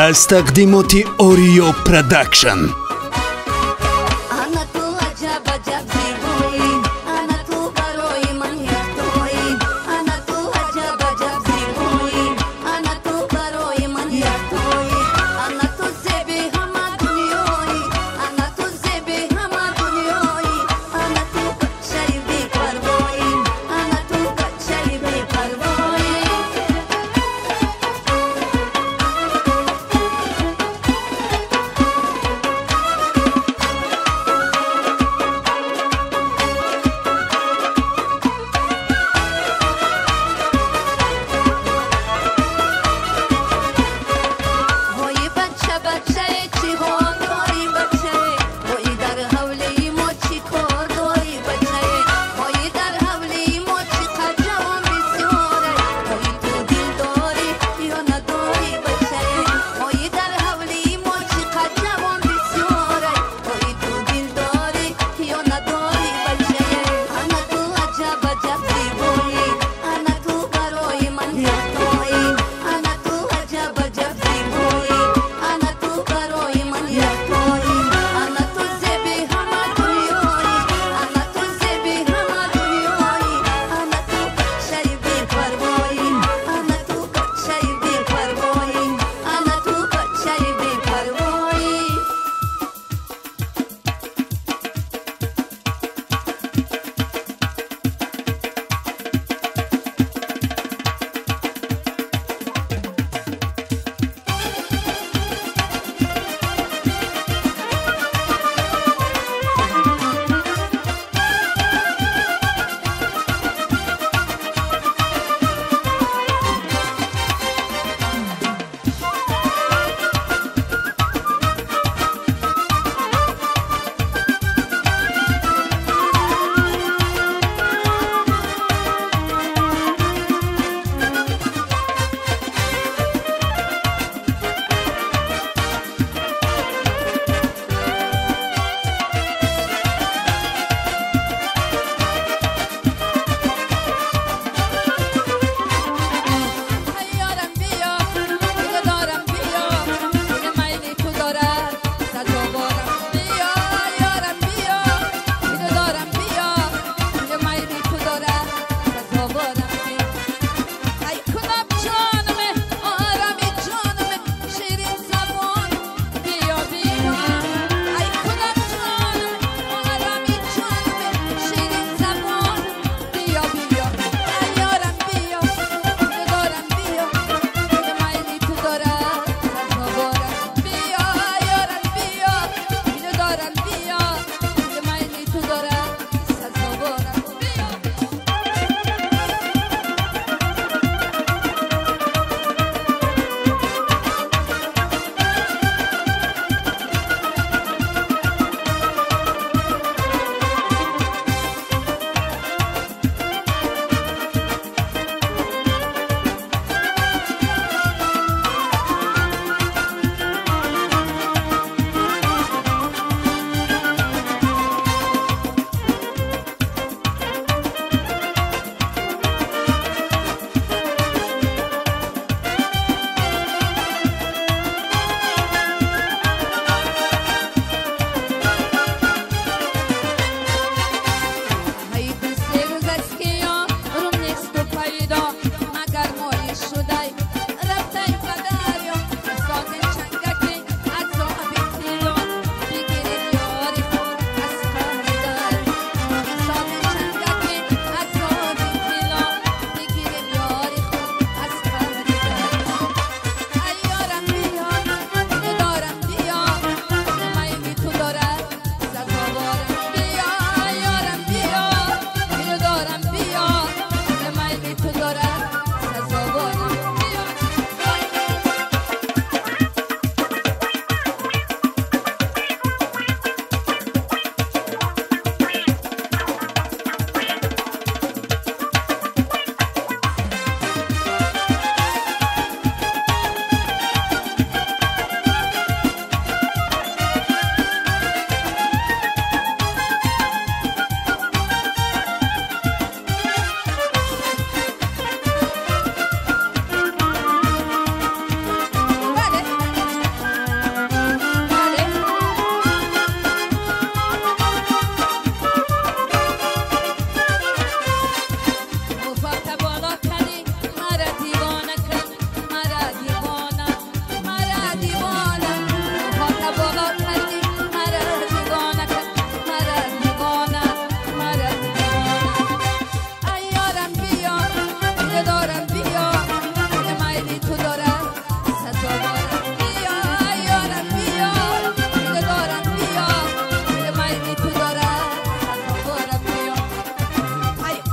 Аз тақдимоти Ориё Продакшн. Ана ту аҷаб аҷаб зебоӣ, ана ту барои ман яктоӣ, ана ту аҷаб аҷаб зебоӣ, ана ту барои ман яктоӣ, ана ту зеби ҳама дунёӣ, ана ту зеби ҳама дунёӣ, ана ту бачаи бепарвоӣ, ана ту бачаи бепарвоӣ.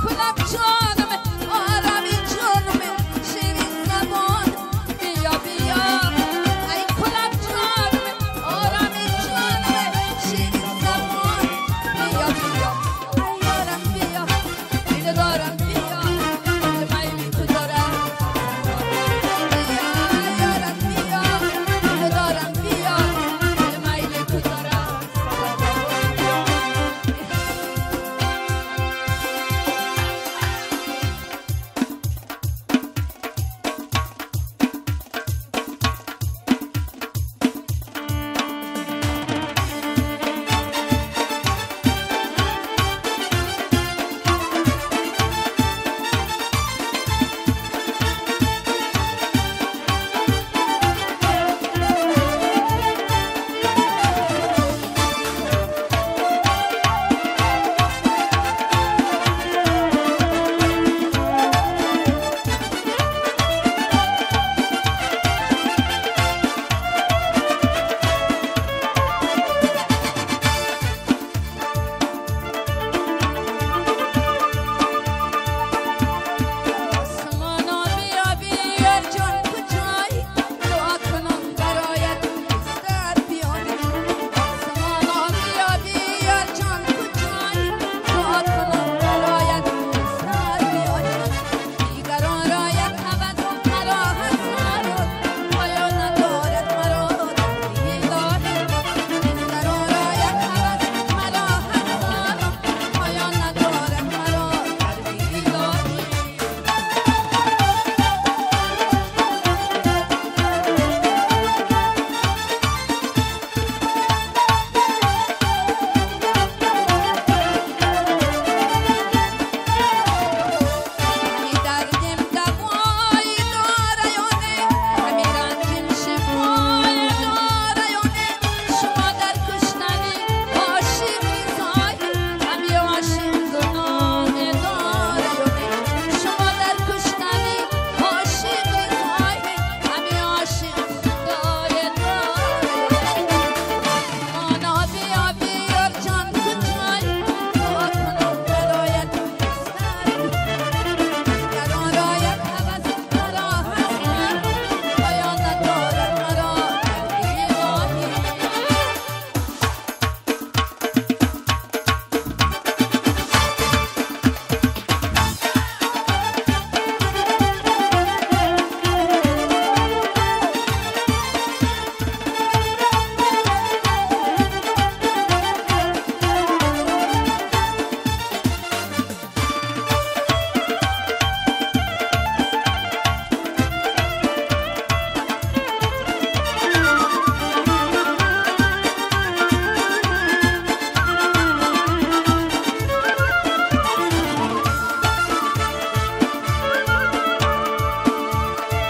کلم جانم آرامی جانم شیرین زبان بیا بیا ای کلم جانم آرامی جانم شیرین زبان بیا بیا ای یارم بیا دل دارم بیا دل میلی تو دارم بیا یارم بیا دل دارم بیا دل میلی تو دارم. آسمانا بیا بیا جان کجایی دعا کنم برایت بستر بیایی. آسمانا بیا بیا جان کجایی دعا کنم برایت بستر بیایی. دیگران را یک هوس مرا هزار پایان ندارد مرا در الهی. دیگران را یک هوس مرا هزار پایان ندارد مرا در الهی. همی دردم دوای داره یا نه، همی رنجم شفای داره یا نه. شما در کشتن عاشق رضایی، همی عاشق گناه داره یا نه. شما در کشتن عاشق رضایی، همی عاشق خدای داره یا نه. آنا بیا بیا جان کجایی دعا کنم برایت بستر دیگران را یک هوس مرا هزار پایان ندارد مرا در الهی.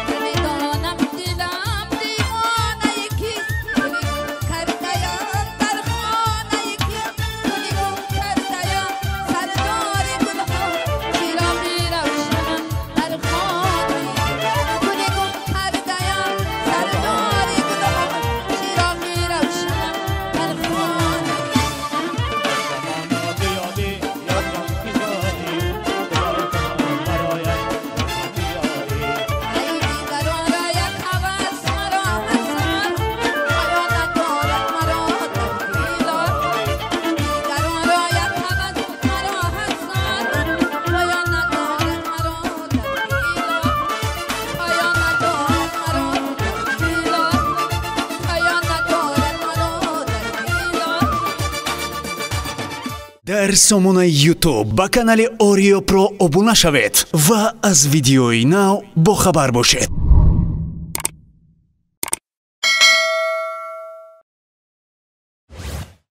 نمیدانم دلم دیوانه کیست، گلی گم کرده‌ام در خانه کیست. گلی گم کرده‌ام سردار گلها، چرا می‌روشنم در خانه کیست. گلی گم کرده‌ام سردار گلها، چرا می‌روشنم در خانه کیست. بیا بیا جان کجایی دعا کنم برایت بیایی. ای دیگران را یک هوس مرا هزار پایان ندارد مرا در الهی. دیگران را یک هوس مرا هزار پایان ندارد مرا در الهی. پایان ندارد مرا در الهی. پایان ندارد مرا در الهی. Дар сомонаи YouTube ба канали Ориё Про обуна шавед ва аз видеои нав бохабар бошед.